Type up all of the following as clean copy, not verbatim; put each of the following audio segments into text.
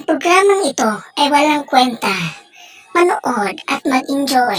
Ang programang ito ay walang kwenta. Manood at mag-enjoy.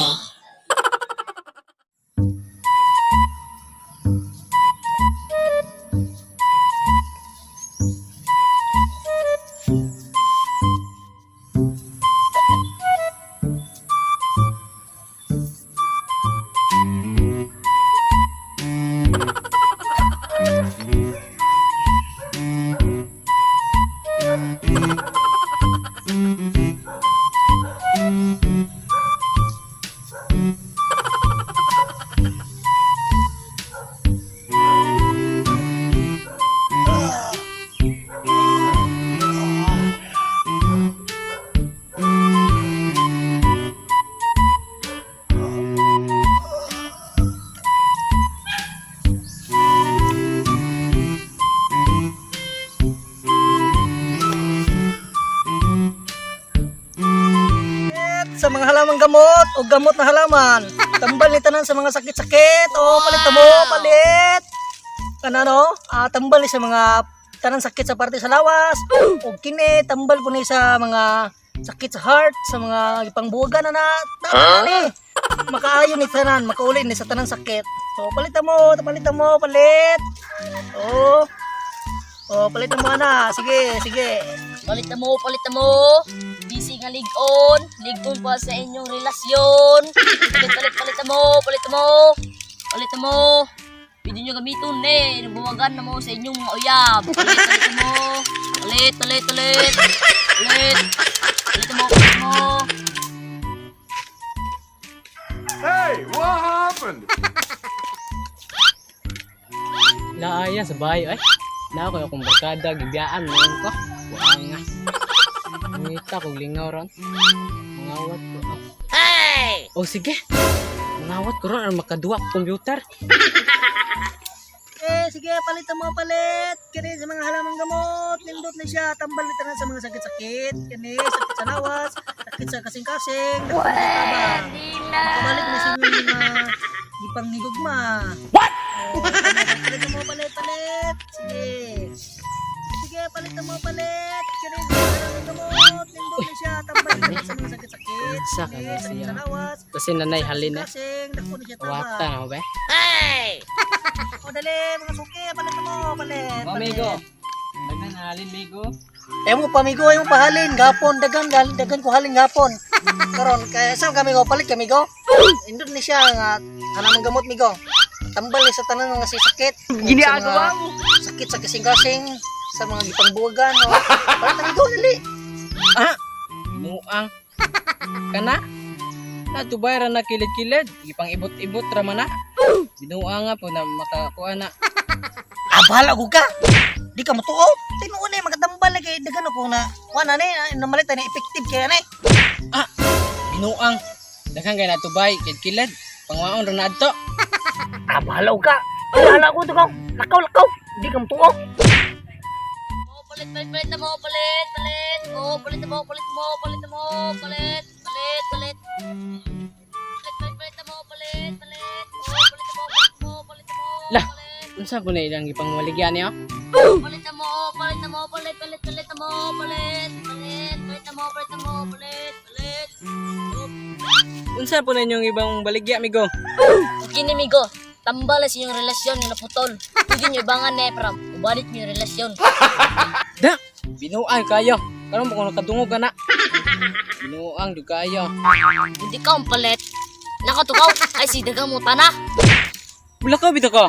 Sa mga halamang gamot o gamot na halaman. Tambal ni tanan sa mga sakit-sakit. O palit mo, palit. Kana no? Ah, tambal ni sa mga tanan sakit sa parte sa lawas. O kini tambal po ni sa mga sakit sa heart, sa mga ipangbuwagan na na. Tama ni. Makaayo ni tanan, makauli ni sa tanan sakit. So palit mo, palit mo, palit. Oh. Oh, palit mo na. Sige, sige. Palit na mo, palit na mo. Busy nga ligon. Ligon pa sa inyong relasyon. Palit, palit, palit na mo, palit na mo. Palit na mo. Pwede nyo gamiton eh. Buwagan na mo sa inyong mga uyab. Palit, palit na mo. Palit, palit, palit. Palit. Palit na mo, palit na mo. Hey, what happened? Laaya sa bahay ay. Naa ko akong barkada gibiyaan noon ko. Buang nga. Ngita kog lingaw ron. Mangawat ko. Hey! Oh sige. Mangawat ko ron aron makaduwa ko computer. Eh, sige, palit ang mga palit. Kini sa mga halamang gamot. Nindot na siya. Tambal ni tanan sa mga sakit-sakit. Kini, sakit sa lawas, sakit sa kasing-kasing, sakit sa tabang. Makabalik na sa mga gipang nigugma. What? Oh, palit ang mga palit, palit. Sige. Sige, palit ang mga palit. Kini sa mga halamang gamot. Nindot na siya. Tambal ni tanan sa mga sakit-sakit. Sa Kini, kanya sakit siya. sa lawas, Kasi nanay halin eh. kasing, dako na siya Wata tabang. na mo ba? O dali, mga suki, palit mo, palit. Oh, Palit. migo. Daghan halin migo. Emo pamigo, emo pahalin, gapon, dagan, dagan ko halin gapon. Karon kaya sa kami go palit kami go. Indot ni siya nga kanang gamot migo. Tambal ni sa tanan nga si sakit. Ginagawa mo. Sakit sa kasing-kasing, sa mga gipangbuwagan no. Palit na migo dali. Ah, muang. Kana? Na tubay ra na kilid-kilid, gipang ibot-ibot ra man na. Binuang nga po na makakuha na. Ah, bahala ko ka. Di ka motuo. Tinuon ni magatambal na kay dagan ako na kuan na ni, namalit na effective kaya ni. Ah, binuang. Daghan kay natubay, kilid-kilid. Pangwaon ra na adto. Ah, bahala ko ka. Bahala ko to ka. Lakaw lakaw. Di ka motuo. Oh, palit, palit, palit na mo, palit, palit. Oh, palit na mo, palit mo, palit na mo, palit, palit, palit. Palit, palit, palit na mo, palit, palit. Oh, palit na mo, palit mo, palit na mo, Lah. palit. Unsa po na ilang gipangwaligyan niyo? Palit na mo, palit na mo, palit, palit, palit na mo, palit, palit, palit na mo, palit na mo, palit, palit. Unsa po na inyong ibang baligya, migo? Okay ni migo, tambal sa inyong relasyon nga naputol. Pwede nyo ibangan eh, pero ubalit nyo yung relasyon. Da, binuang kayo. Karon mo kung nakadungog ka na. Binuang jud kayo. Hindi ka ang palit. Nakatukaw, ay si dagang mo tana. Wala ka bitaw ko.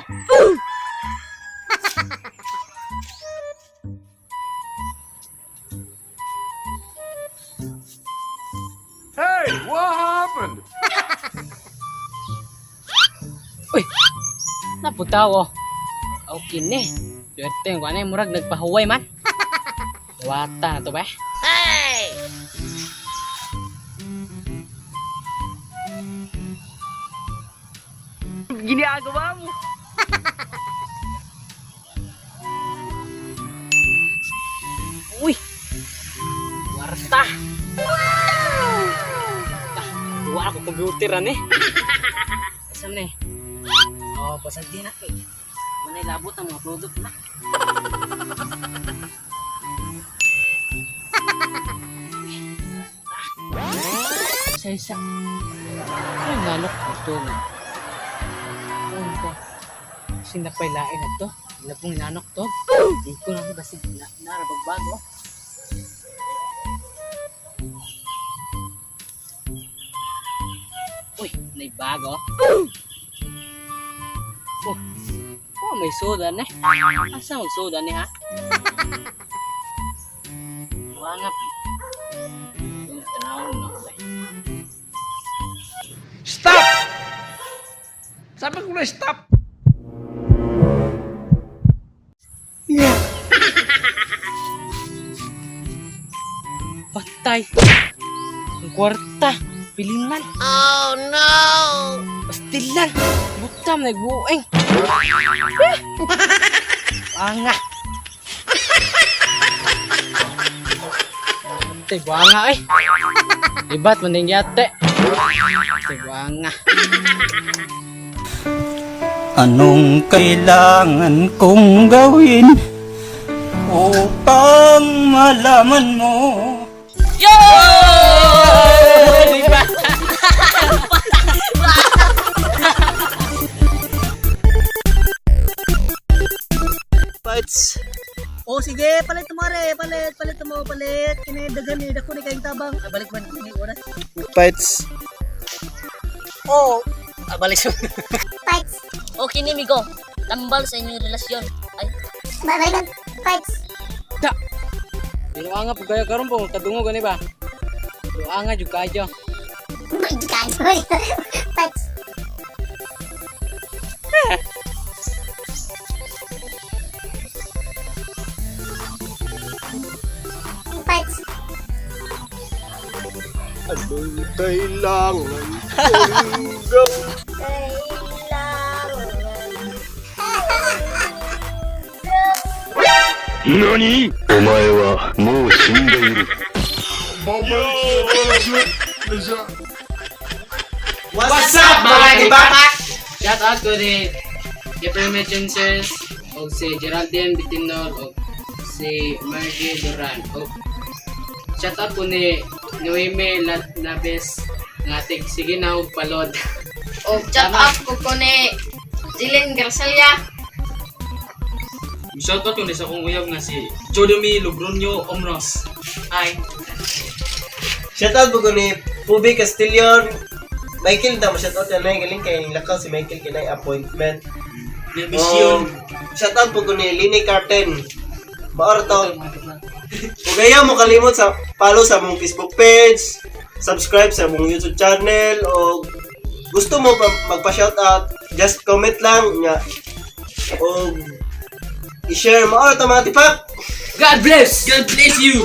Hey, what happened? Uy. Naputaw oh. Okay ni. Swerte ko ani murag nagpahuway man. Wata na to ba? Hey! Ginagawa mo. Uy. Warta. Wow! Duwa ako computer ani. Asa man eh? Oh, pasag din ako eh. Manay labot ang mga product na. Sa isa. Ay, nalok ko to nga. Ano ba? Sinapay lain na to. Labong nanok to. Di ko na basig na narabagbago. Uy, may bago. Oh, oh may soda na. Asa ang soda ni ha? Wala nga. Tanaw na ako eh. Stop! Sabi ko na stop! Patay! Ang kwarta! Pilinan! Oh no! Pastilan! Butam! Nagbuing! Eh! Anga! Patay, buanga eh! Ibat man din yate! Patay, buanga! Anong kailangan kong gawin upang malaman mo? Yo! Diba? Parts. O sige, palit mo re, palit, palit mo, palit. Kini daghan ni dako ni kayong tabang. Ah, balik man kini oras. Parts. Oh, ah, balik sa. Parts. Okay ni migo. Tambal sa inyong relasyon. Ay, Babalik. Parts. Ta! Binuanga pag kayo karon po, kadungo gani ba? Buanga jud kayo. Parts. Parts. Anong kailangan kong gawin? 何お前はもう死んでいる。 What's up mga tibakat? Shout out ko ni Jeffrey Metchenses o si Geraldine Bitinol o si Margie Duran o shout out ko ni Noemi Labes nga tig sige na og palod. O chat up ko ni Jillian Garcia. Shoutout ko ni sa akong uyab nga si Jodomi Lobronyo Omros. Hi. Shoutout po ko ni Pubi Castillon. Michael na mo shoutout yan na galing kay lakaw si Michael kinay appointment. Vision. Shoutout po ko ni Lini Carten. Maor to. Ug ayaw mo kalimot sa follow sa mong Facebook page, subscribe sa mong YouTube channel o gusto mo pa magpa-shoutout, just comment lang nga o i-share mo to mga tipak. God bless! God bless you!